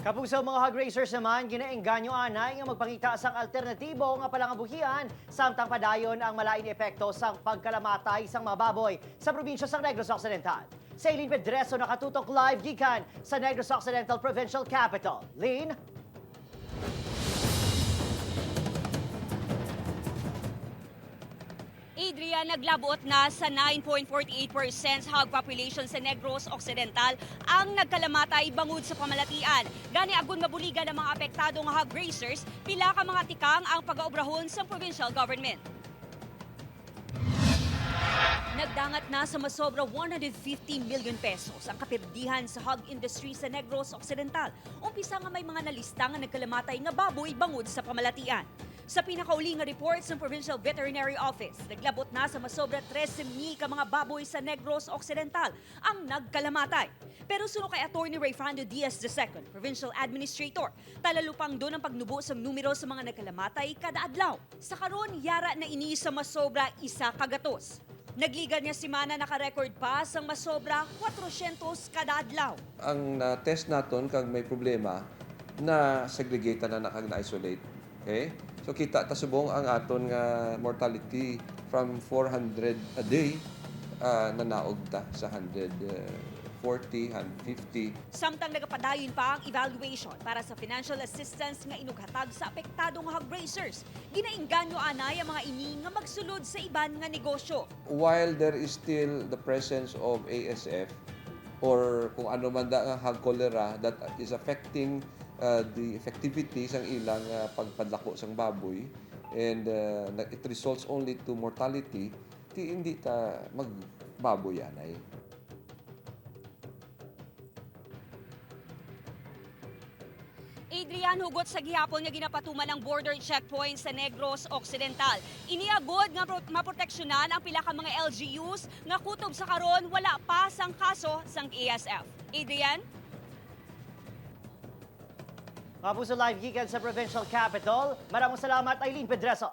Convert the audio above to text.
Kapuso, mga hog raisers naman, ginaengganyo anay nga magpangita sang alternatibo nga palangabuhian samtang padayon ang malain epekto sang pagkalamatay sang mga baboy sa probinsya sang Negros Occidental. Si Eileen Pedreso nakatutok live gikan sa Negros Occidental Provincial Capital. Lynn? Adrian, naglabot na sa 9.48% hog population sa Negros Occidental ang nagkalamatay bangod sa pamalatian. Gani agun mabuligan ang mga apektadong hog raisers, pila ka mga tikang ang pag-aobrahon sa provincial government. Nagdangat na sa masobra ₱150 million ang kapirdihan sa hog industry sa Negros Occidental. Umpisa nga may mga nalista nga nagkalamatay nga baboy bangod sa pamalatian. Sa pinakauli nga report sa Provincial Veterinary Office, naglabot na sa masobra 13,000 ka mga baboy sa Negros Occidental ang nagkalamatay. Pero suno kay Attorney Rayfando Diaz II, Provincial Administrator, talalupang doon ang pagnubo sa numero sa mga nagkalamatay kada adlaw. Sa karon, yara na ini sa masobra 1 ka gatos. Nagligan niya simana, naka-record pa sang masobra 400 kada adlaw. Ang na-test naton kag may problema na segregate na na kag na-isolate. Okay? So kita ta subong ang aton nga mortality from 400 a day, nanaog ta sa 140, 150. Samtang nagapadayon pa ang evaluation para sa financial assistance nga inughatag sa apektadong hog raisers. Ginainganyo anay ang mga ini nga magsulod sa iban nga negosyo. While there is still the presence of ASF or kung ano man da nga hog cholera that is affecting the effectivity sang ilang pagpadlako sang baboy and it results only to mortality, ti hindi ta magbaboy anay. Adrian, hugot sa gihapon nga ginapatuman ang border checkpoint sa Negros Occidental. Iniagod nga maproteksyonan ang pila ka mga LGUs nga kutob sa karon wala pa sang kaso sang ASF. Adrian? Mga Puso, live gikan sa Provincial Capital. Maraming salamat, Eileen Pedreso.